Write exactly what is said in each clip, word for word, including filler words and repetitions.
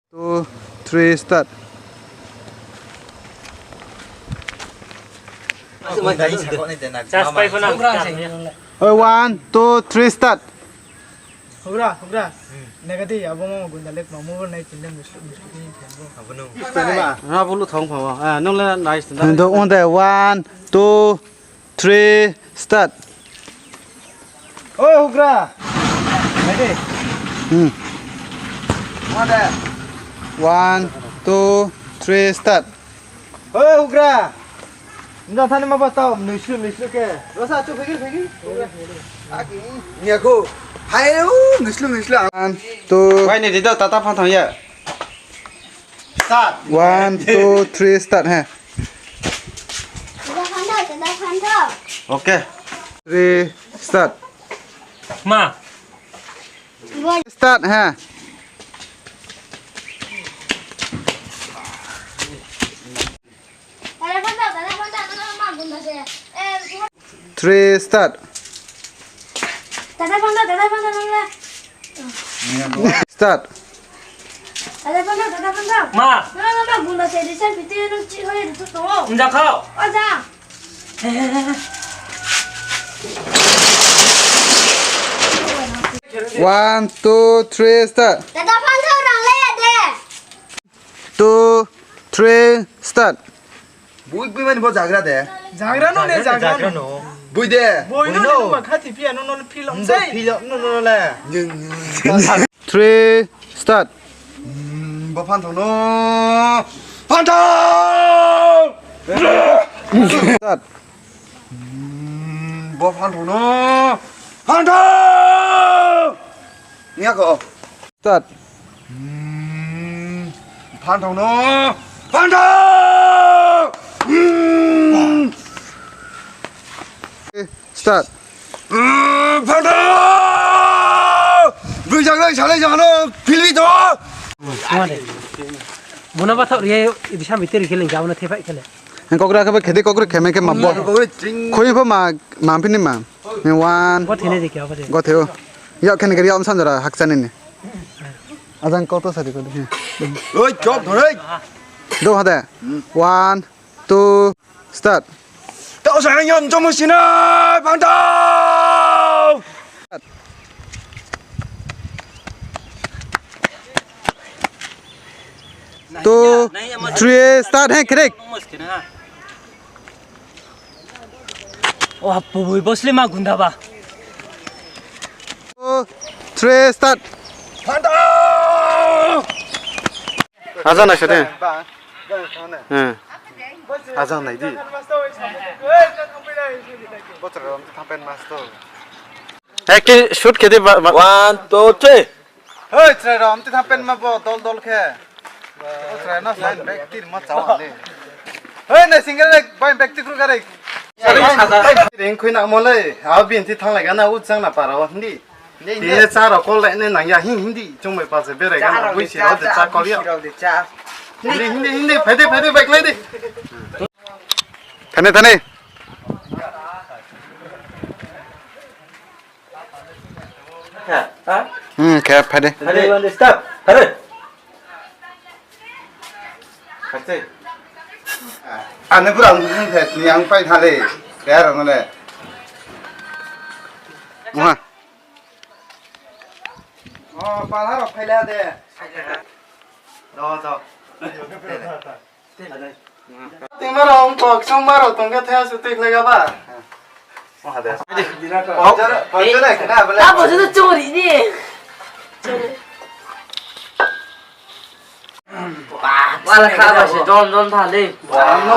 Two, three, start. Just five na. Oi, one, two, three, start. Hugra, hugra. Nagadi, abo mo gunda lek ma mo nai tin dem mislu mislu ni. Abo nung. Ha, bulu thong pha. Ah, nung le nice. Ndo onde, one, two, three, start. Oi, hugra. Nai de. Hmm. Onde. One, two, three, start. Oi, hugra. Nda thani ma ba tao, mislu mislu ke. Rosa chu phegi phegi. Aki. Nya ko. Hai u, mislu mislu. One, two. Wai ni di do, tata phan thang ya. Start. One, two, three, start, ha. Tata phan thang, tata phan thang. Okay. Three, start. Ma. Start, ha. Three, start. Start. Ma. Ma, ma, ma, gunda se, di sen piti nung chi hoi di tu to. Nja khao. Aja. One, two, three, start. Tata phan thang rang le ya de. Two, three, start. Bui, bui mani bo jagra de. Jagra no ne, jagra no. Bui de. Bui no ne, nung ba khathi phi ya, nung no philom sei. Philom no, no le. Three, start. Hmm, bo phanthao no. Phanthao! Start. Hmm, bo phanthao no. Phanthao! Nya ko. Start. Hmm, phanthao no. Phanthao! Hmm. Start. Hmm, phanthao! Bui jagra salai jano, philbi to. Mona ba thao ri, bisa mi teri khe ling jao na thephai khe le. Kokra khe ba khedi kokra khe me khe ma bo. Kokra ching. Khoi pho ma, ma phini ma. One. Bo thene de kya ba de. Go theo. Yak khe ni kari am san jora hakcha ni ni. Ajang kau to sari ko de. Oi, chop, oi. Do ha de. Hmm. One, two, start. Tao sa yang jomo sina, phanthao. Two, three, start, he, krik. Wah, pui, bosle ma gunda ba. Two, three, start. Phanthao! Ajang nai sa de. Hmm. Ajang nai di. Bo chwrai rom thang pen master. Acting shoot khe di ba, ba. One, two, three. Hei, chwrai rom thang pen ma bo dol dol khe. Bo chwrai no sign back tir ma chawa ni. Hei, nai single leg bai back tik ru gari. Ring khui na mo le. Abo bin thi thang lai ga na u chang na para o hindi. Tini cha rao kol le ne nang ya, hi-, hindi, chung bai pa se berai ga, bui si rao de cha kol ya. Hindi, hindi, hindi, phai de, phai de, bike lai de. Thani, thani. Hmm, khe, phai de. Ready, stop. Phai de. Ani pura ang khe, ni ang pai thale. Kaya rao no le. Muha. O, palha rao phaila de. Do, do. Tingma rao ong kok, songma rao tong khe thaya su tui khlai ga ba. Ong ha de. Pojore, pojore, khna bole. Abo se to chori ni. Ba, ba la kha ba se don don tha le. Ba, no,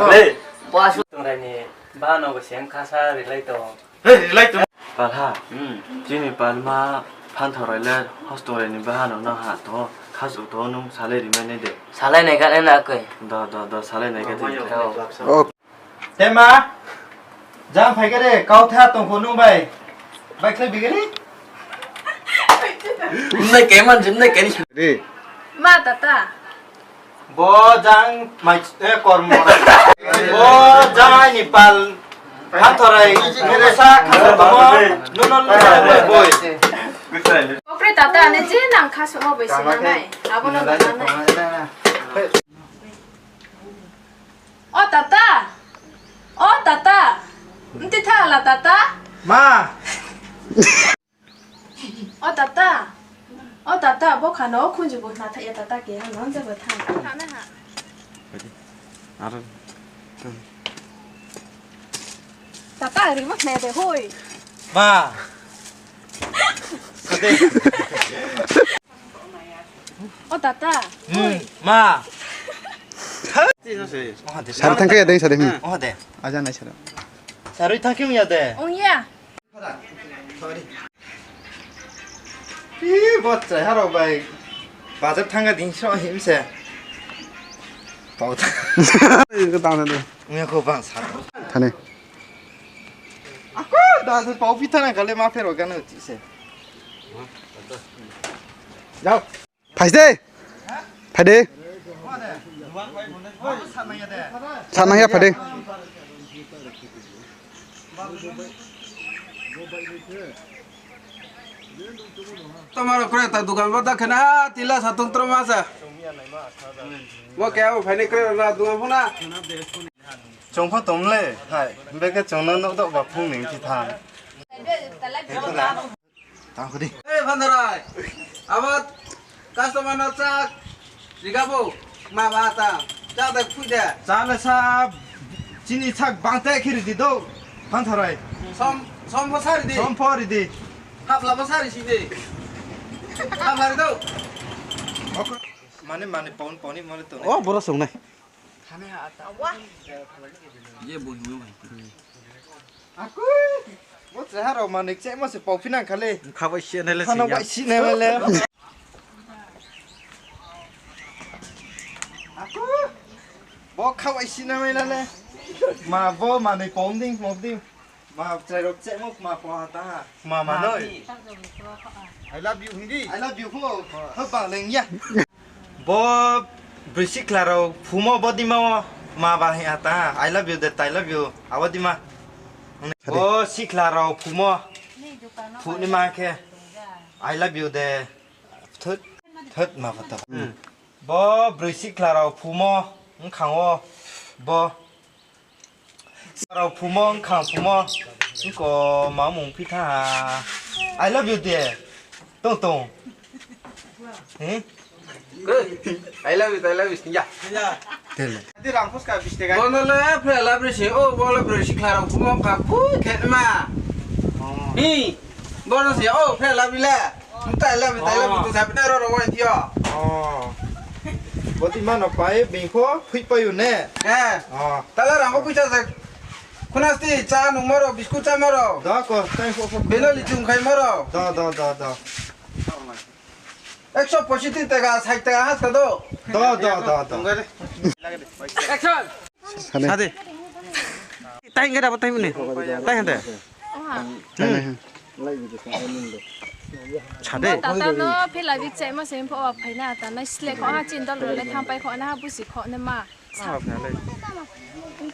le. Ba su tong rai ni, ba no bo se ang kha sa ri lai to. Hei, rilai tong. Palha. Hmm. Chini palma phanthao rai le hostel rai ni baha no nang ha to, khasu to nung salai ri mai nai de. Salai nai kha nai na koi. Do, do, do, salai nai kha di. Oh. Tema, jang phai khe de, kau tha tong kho nung bai. Bai khlai bigiri. Nai ke man jin nai ke ni. Di. Ma tata. Bo jang mai, eh, kormo. Bo jang ni pal. Phanthao rai. Khe sa kha tongmo. Nuno nuno boi. Opre tata, ane je nang kha suh bai si nanai. Abo no nanai. O tata. O tata. Nti tha la tata. Ma. O tata. O tata, bo kha no khunju bo na tha ya tata ke, no je bo tha. Tata, ri ma khna de hoi. Ma. O tata. Hmm, ma. Sar thang khe ya dei sar de, hmm. O de. Aja nai sar. Sarui thang khe ya de. Ong ya. Ih, bo chrai harok bai bazar thangga ding so him se. Pau tha. Ih, ko tang na de. Ong ya ko bang sa. Thani. Ako, da se pau phi thana kale ma phero gana uti se. Jao. Phai de. Phai de. Sa nang ya phai de. Tomar kore ta dukan bo ta khena tila sa tong tro ma sa. Bo ke abo phai ni kore na dukan bo na. Chung pho tong le, hai, beke chung no nok dok ba phung ning thi tha. Tang kho di. Ei, Phandarai. Abo customer no chá riga bo. Ma ba ta. Chá de phui de. Chá le sa chini sak bang te khe ri di do. Phandarai. Som, som pho sa ri di. Som pho ri di. Hapla pho sa ri si di. Hapla ri do. Mane, mane, paun, pauni, mane to. O, boro song nai. Akui, bo chrai harok manoi kchemo se pau phi nang kha le. Kha bai si nai le. Kha no bai si nai le. Akui, bo kha bai si nai le. Ma bo manoi pau ding, mo ding. Ma chrai rok chemo ma pau ha ta ha. Ma manoi. I love you hing di. I love you pho. Ho bang leng ya. Bo broi sikhla rao phumo bo dima wo ma ba hing ha ta ha, I love you de, I love you, abo dima. Bo sikhla rao phumo, phu ni ma khe, I love you de, thut, thut ma pho to. Bo broi sikhla rao phumo, bkhang wo, bo Rao phumo, bkhang phumo, bko ma mung phi tha ha. I love you de. Tong tong. Hi? I love you, I love you, ya. Tele. Di rang phuska bis tega. Bono le phe la bri se, o, bo le broi sikhla rao phumo bkhang phu khe ma. Oh. Hi? Bono se, o, phe la bri le. Tala bi, tala bi, tu sabi na ro ro wai tio. Oh. Boti mano pai, bing pho, phui pai u ne. Eh. Oh. Tala rang ko puisa se. Khuna sti cha nung maro, biscuit cha maro. Da ko, tai pho pho. Beno li chung khai maro. Da, da, da, da. Ekso pochis tega, sait tega, has ka do. Da, da, da, da. Action. Sade. Sade. Tai hing khe da bo tai mini. Tai hing de. Oha. Hmm. Sade. Bo tata no phila bikchaimo se pho wa phaina ta nai slek kho ha chin dol le thang pai kho na ha busi kho ne ma. Sa.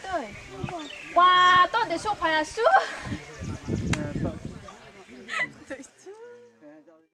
Tui. Wa to de so phaya su.